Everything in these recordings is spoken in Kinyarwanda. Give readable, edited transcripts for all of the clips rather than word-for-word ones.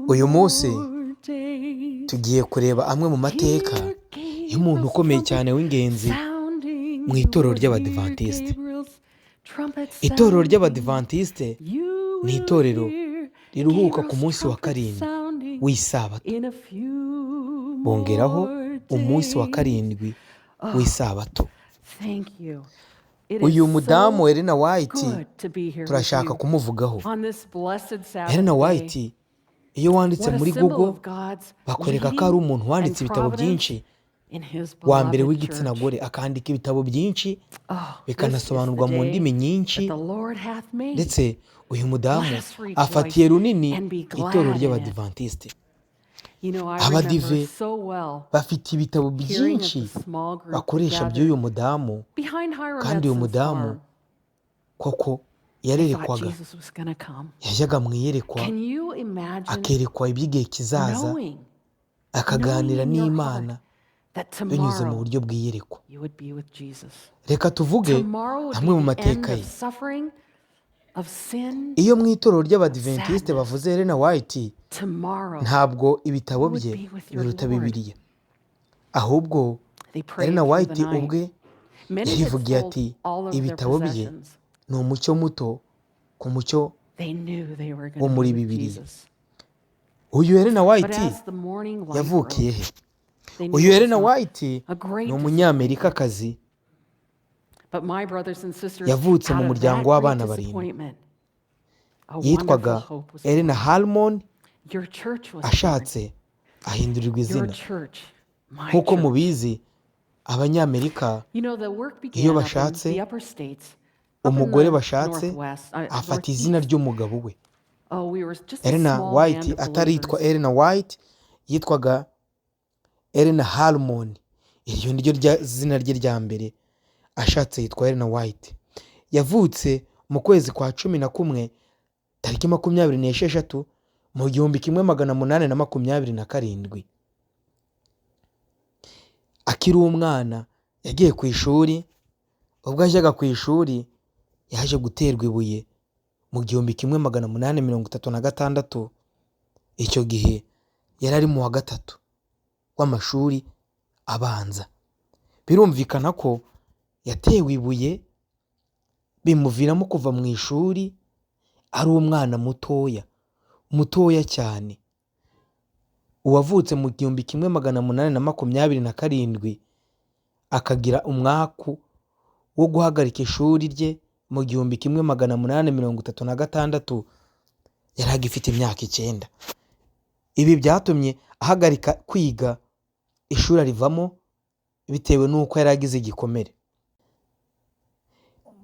Uyu munsi tugiye kureba amwe mu mateka y'umuntu ukomeye cyane w'ingenzi mu itorero ry'Abadivantisite. Itorero ry'Abadivantisite ni itorero riruhuka ku munsi wa karindwi w'isabato, bongeraho umunsi wa karindwi w'isabato. Uyu mudamu Elena White turashaka kumuvugaho. Elena White iyo wanditse muri Google bakwereka ko ari umuntu wanditse ibitabo byinshi, wa mbere w'igitsina gore, akandika ibitabo byinshi bikanasobanurwa mu ndimi nyinshi, ndetse uyu mudamu afatiye runini itorero ry'Abadivantisite. Abadive bafite ibitabo byinshi bakoresha by'uyu mudamu, kandi uyu mudamu koko yarerekwaga, yajyaga mu iyerekwa akerekwa iby'igihe kizaza, akaganira n'Imana binyuze mu buryo bw'iyerekwa. Reka tuvuge amwe mu mateka ye. Iyo mu itorero ry'Abadiventisite bavuze Elena White, ntabwo ibitabo bye biruta Bibiliya, ahubwo Elena White ubwe yarivugiye ati ibitabo bye ni umucyo muto ku mucyo wo muri Bibiliya. Uyu Elena White yavukiye he? Uyu Elena White ni umunyamerikakazi, yavutse mu muryango w'abana barindwi. Yitwaga Elena Harmon, ashatse ahindurirwa izina. Nk'uko mubizi, Abanyamerika iyo bashatse umugore bashatse afata izina ry'umugabo we. Elena White ataritwa Elena White, yitwaga Elena Harmon, iryo ni ryo zina rye rya mbere, ashatse yitwa Elena White. Yavutse mu kwezi kwa 11 tariki 26 mu 1827. Akiri umwana yagiye ku ishuri, ubwo yajyaga ku ishuri yaje guterwa ibuye mu 1836, icyo gihe yari ari mu wa gatatu w'amashuri abanza. Birumvikana ko yatewe ibuye bimuviramo kuva mu ishuri ari umwana mutoya, mutoya cyane. Uwavutse mu 1827 akagira umwaku wo guhagarika ishuri rye mu 1836, yari agifite imyaka 9. Ibi byatumye ahagarika kwiga, ishuri arivamo bitewe n'uko yari agize igikomere.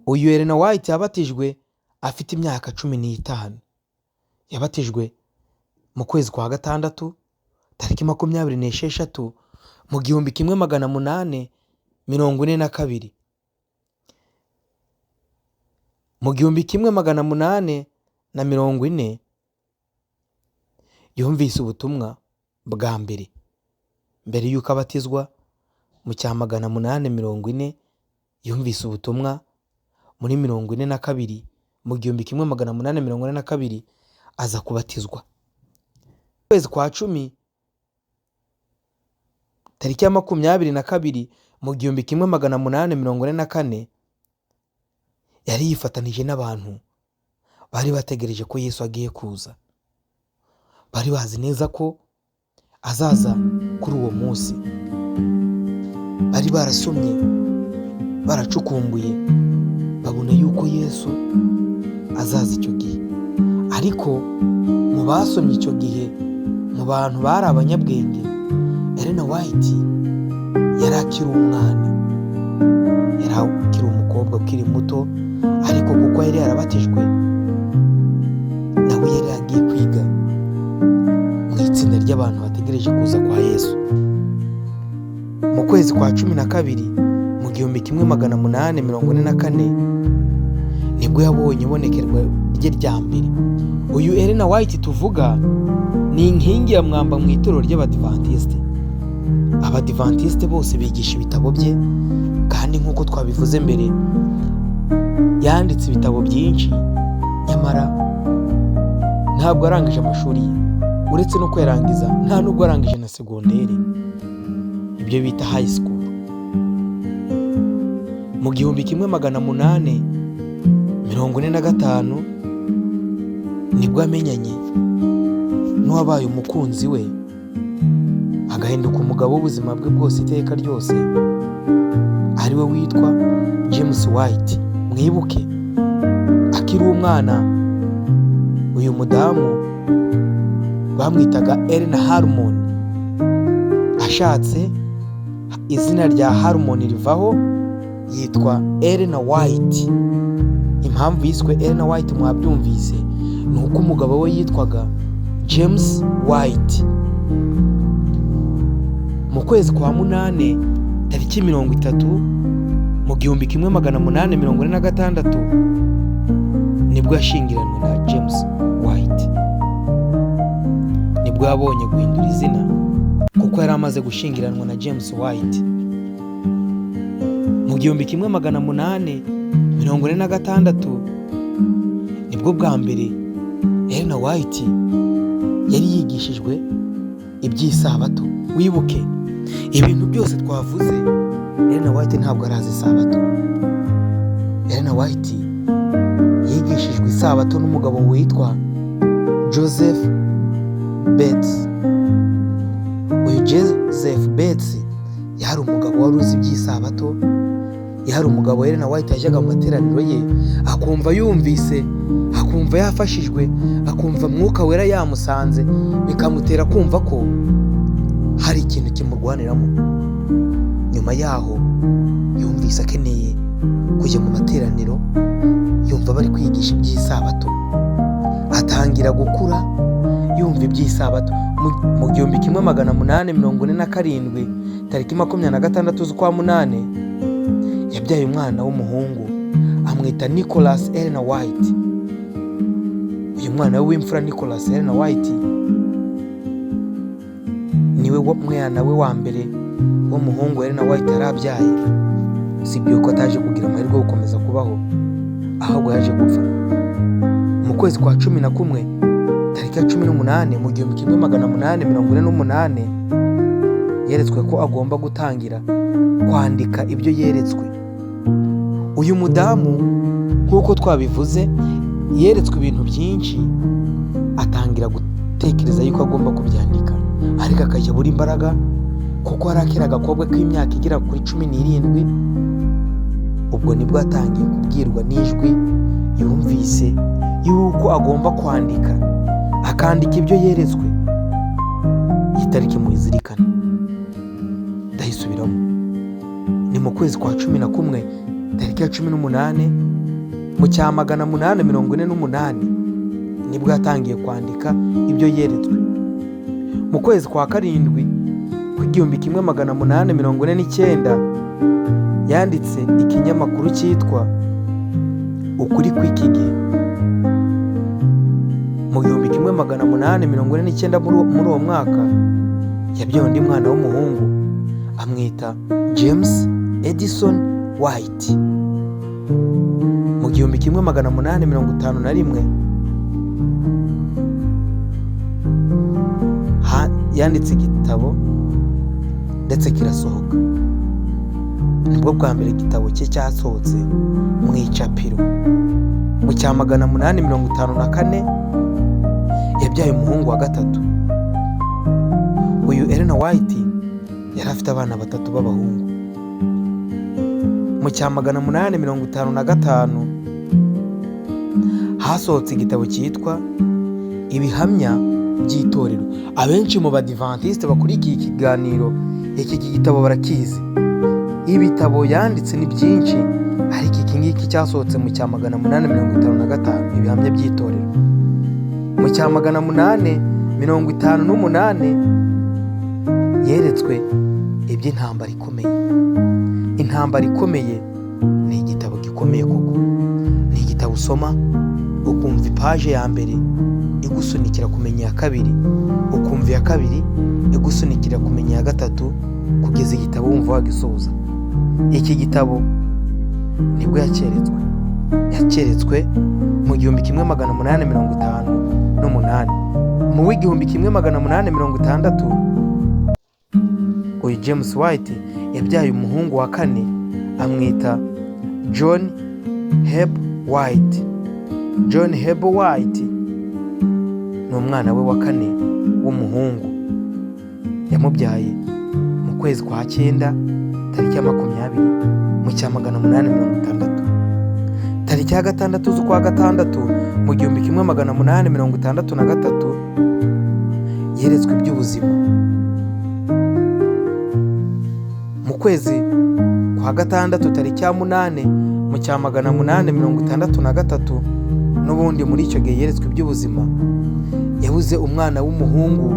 Uyu Elena White yabatijwe afite imyaka 15. Yabatijwe mu kwezi kwa gatandatu tariki 26 mu 1842. Mu 1840 yumvise ubutumwa bwa mbere, mbere y'uko abatizwa mu cya 840 yumvise ubutumwa, muri 42 mu 1842 aza kubatizwa. Kwezi kwa 10 tariki ya 22 mu 1844 yari yifatanije n'abantu bari bategereje ko Yesu agiye kuza. Bari bazi neza ko azaza kuri uwo munsi. Bari barasomye, baracukumbuye, babona yuko Yesu azaza icyo gihe. Ariko mu basomye icyo gihe, mu bantu bari abanyabwenge, Elena White yari akiri umwana, yari akiri umukobwa ukiri muto, ariko kuko yari yarabatijwe nawe yari agiye kwiga mu itsinda ry'abantu bategereje kuza kwa Yesu. Mu kwezi kwa 12 mu 1844 nibwo yabonye ibonekerwa rye rya mbere. Uyu Elena White tuvuga ni inkingi ya mwamba mu itorero ry'Abadivantisite. Abadivantisite bose bigisha ibitabo bye, kandi nk'uko twabivuze mbere yanditse ibitabo byinshi, nyamara Ntabwo arangije amashuri ye, uretse no kuyarangiza nta nubwo arangije na segonderi, ibyo bita high school. Mu 1845 nibwo amenyanye n'uwabaye umukunzi we, agahinduka umugabo w'ubuzima bwe bwose iteka ryose, ariwe witwa James White. Mwibuke akiri umwana, uyu mudamu bamwitaga Elena Harmon. Ashatse izina rya Harmon rivaho, yitwa Elena White. Impamvu yiswe Elena White mwabyumvise, ni uko umugabo we yitwaga James White. Mu kwezi kwa munani, tariki 30, mu 1846, nibwo yashyingiranywe na James White. Nibwo yabonye guhindura izina, kuko yari amaze gushyingiranwa na James White. Mu 1846 nibwo bwa mbere Elena White yari yigishijwe iby'isabato. Wibuke ibintu byose twavuze, Elena White ntabwo arazi isabato. Elena White yigishijwe isabato n'umugabo witwa Joseph Bates. Uyu Joseph Bates yari umugabo wari uzi iby'isabato, yari umugabo Elena White yajyaga mu materaniro ye, akumva yumvise, akumva yafashijwe, akumva Mwuka Wera yamusanze, bikamutera kumva ko hari ikintu kimurwaniramo. Nyuma yaho yumvise akeneye kujya mu materaniro, yumva bari kwigisha iby'isabato, atangira gukura yumva iby'isabato. Mu 1847, tariki 26 z'ukwa munani, yabyaye umwana w'umuhungu, amwita Nicholas Elena White. Uyu mwana we w'imfura Nicholas Elena White niwe mwana we wa mbere w'umuhungu Elena White yari abyaye. Usibye ko ataje kugira amahirwe yo gukomeza kubaho, ahubwo yaje gupfa mu kwezi kwa 11, tariki ya 18, mu 1848. Yeretswe ko agomba gutangira kwandika ibyo yeretswe. Uyu mudamu, nk'uko twabivuze, yeretswe ibintu byinshi, atangira gutekereza yuko agomba kubyandika, ariko akajya abura imbaraga, kuko yari akiri agakobwa k'imyaka igera kuri 17. Ubwo nibwo yatangiye kubwirwa n'ijwi yumvise yuko agomba kwandika, akandika ibyo yeretswe. Iyi tariki muyizirikane, ndayisubiramo: ni mu kwezi kwa 11, tariki ya 18, mu cya 848, nibwo yatangiye kwandika ibyo yeretswe. Mu kwezi kwa karindwi ku 1849 yanditse ikinyamakuru cyitwa Ukuri kw'iki gihe. Mu 1849, muri uwo mwaka, yabyaye undi mwana w'umuhungu, amwita James Edison White. Mu 1851 yanditse igitabo ndetse kirasohoka. Nibwo bwa mbere igitabo cye cyasohotse mu icapiro. Mu cya 854 yabyaye umuhungu wa gatatu. Uyu Elena White yari afite abana batatu b'abahungu. Mu cya 855 hasohotse igitabo cyitwa Ibihamya by'Itorero. Abenshi mu Badivantisite bakurikiye ikiganiro, iki gitabo barakizi. Ibitabo yanditse ni byinshi, ariko iki ngiki cyasohotse mu cya 855, Ibihamya by'Itorero. Mu cya 858 yeretswe iby'intambara ikomeye. Intambara ikomeye ni igitabo gikomeye, koko ni igitabo usoma ukumva ipaje ya mbere igusunikira kumenya iya kabiri, ukumva iya kabiri igusunikira kumenya iya gatatu, kugeza igitabo wumva wagisoza. Iki gitabo nibwo yacyeretswe mu 1858. n'umunani. Mu w'1860, uyu James White yabyaye umuhungu wa kane, amwita John Heber White. John Heber White ni umwana we wa kane w'umuhungu. Yamubyaye mu kwezi kwa cyenda, tariki ya 20, mu cya 860. Tariki ya 6 z'ukwa gatandatu, mu 1863, yeretswe iby'ubuzima. Mu kwezi kwa gatandatu, tariki ya 8, mu cya 863, n'ubundi muri icyo gihe yeretswe iby'ubuzima, yabuze umwana w'umuhungu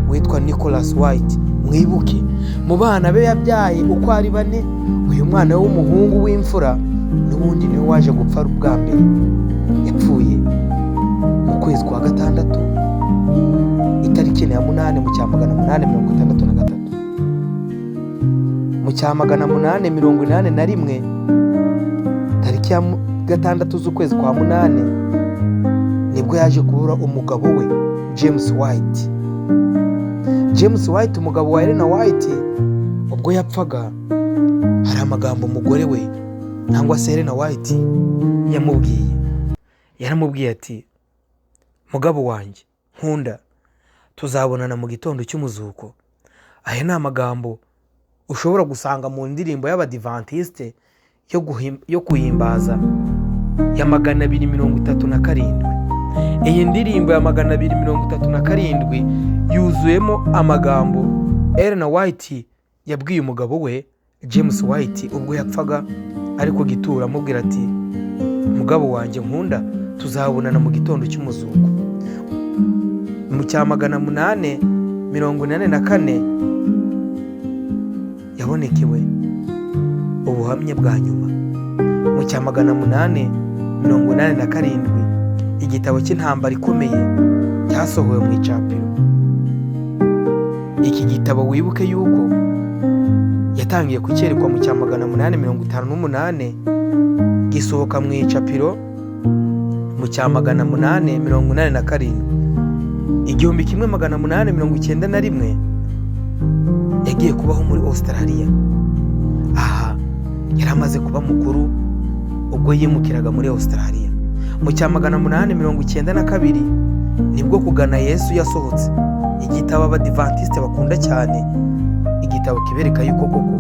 witwa Nicholas White. Mwibuke, mu bana be yabyaye uko ari bane, uyu mwana w'umuhungu w'imfura n'ubundi niwe waje gupfa bwa mbere. Yapfuye mu kwezi kwa gatandatu, itariki ya 8, mu cya 863. Mu cya 881, tariki ya 6 z'ukwezi kwa munani, nibwo yaje kubura umugabo we James White. James White, umugabo wa Elena White, ubwo yapfaga hari amagambo umugore we cyangwa se Elena White yamubwiye. Yaramubwiye ati: "Mugabo wanjye nkunda, tuzabonana mu gitondo cy'umuzuko." Aya ni amagambo ushobora gusanga mu ndirimbo y'Abadivantisite yo guhimbaza ya 237. Iyi ndirimbo ya 237 yuzuyemo amagambo Elena White yabwiye umugabo we James White ubwo yapfaga ari ku gituro, amubwira ati: "Mugabo wanjye nkunda, tuzabonana mu gitondo cy'umuzuko." Mu cya 884 yabonekewe ubuhamya bwa nyuma. Mu cya 887, igitabo cy'Intambara Ikomeye cyasohowe mu icapiro. Iki gitabo, wibuke yuko yatangiye kucyerekwa mu cya 858, gisohoka mu icapiro mu cya 887. 1891 yagiye kubaho muri Australia. Aha yari amaze kuba mukuru ubwo yimukiraga muri Australia. Mu cya 892 nibwo Kugana Yesu yasohotse, igitabo Abadivantisite bakunda cyane, igitabo kibereka yuko koko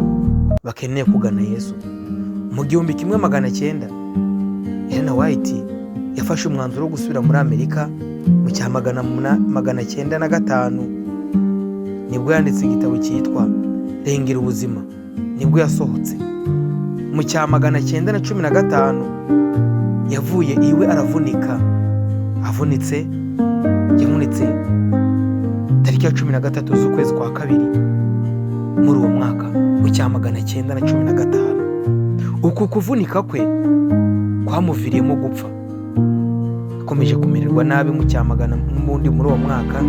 bakeneye kugana Yesu. Mu 1900, Elena White yafashe umwanzuro wo gusubira muri Amerika. Mu cya 905 nibwo yanditse igitabo cyitwa Rengera Ubuzima, nibwo yasohotse. Mu cya 915 yavuye iwe aravunika. Avunitse, yavunitse tariki ya 13 z'ukwezi kwa kabiri muri uwo mwaka, mu cya 915. Uku kuvunika kwe kwamuviriyemo gupfa. Yakomeje kumererwa nabi mu cya magana n'ubundi muri uwo mwaka,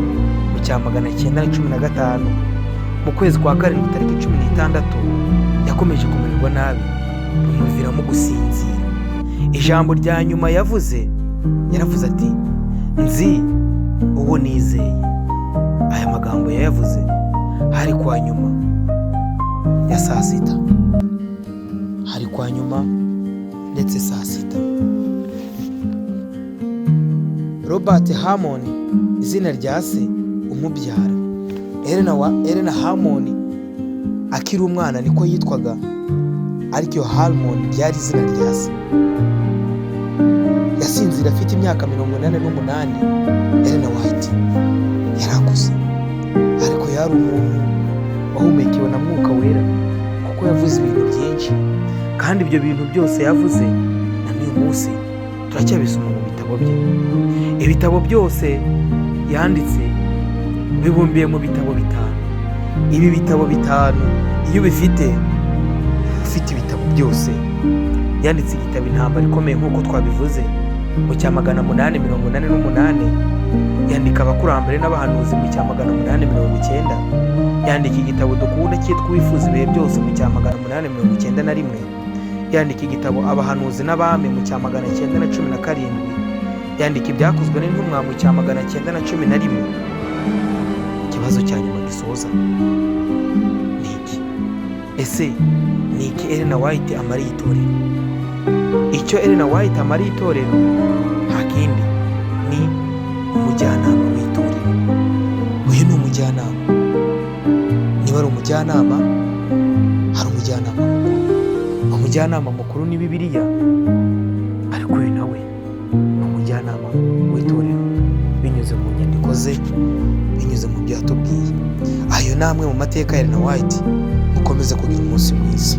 mu cya 915, mu kwezi kwa karindwi, tariki 16, yakomeje kumererwa nabi bimuviramo gusinzira. Ijambo rya nyuma yavuze, yaravuze ati: "Nzi uwo nizeye." Aya magambo yayavuze hari kwa nyuma ya saa sita, hari kwa nyuma ndetse saa sita. Robert Harmon, izina rya se umubyara Elena, wa Elena Harmon akiri umwana niko yitwaga, ariko iyo Harmon ryari izina rya se. Yasinzira afite imyaka 88. Elena White yarakuze, ariko yari umuntu wahumekewe na Mwuka Wera, kuko yavuze ibintu byinshi, kandi ibyo bintu byose yavuze na n'uyu munsi turacyabisoma mu bitabo bye. Ibitabo byose yanditse bibumbiye mu bitabo bitanu. Ibi bitabo bitanu iyo ubifite, ufite ibitabo byose. Yanditse igitabo Intambara Ikomeye, nk'uko twabivuze, mu cya 888. Yandika Abakurambere n'Abahanuzi mu cya 890. Yandika igitabo dukunda cyitwa Uwifuza Ibihe Byose mu cya 891. Yandika igitabo Abahanuzi n'Abami mu cya 917. Yandika Ibyakozwe n'Intumwa mu cya 911. Ikibazo cya nyuma gisoza ni iki: ese ni iki Elena White amariye itorero? Icyo Elena White amariye itorero nta kindi, ni umujyanama w'itorero. Uyu ni umujyanama. Niba ari umujyanama, hari umujyanama mukuru. Umujyanama mukuru ni Bibiliya, ariko uyu nawe ni umujyanama w'itorero binyuze mu nyandiko ze, binyuze mu byo yatubwiye. Ayo ni amwe mu mateka ya Elena White. Mukomeze kugira umunsi mwiza.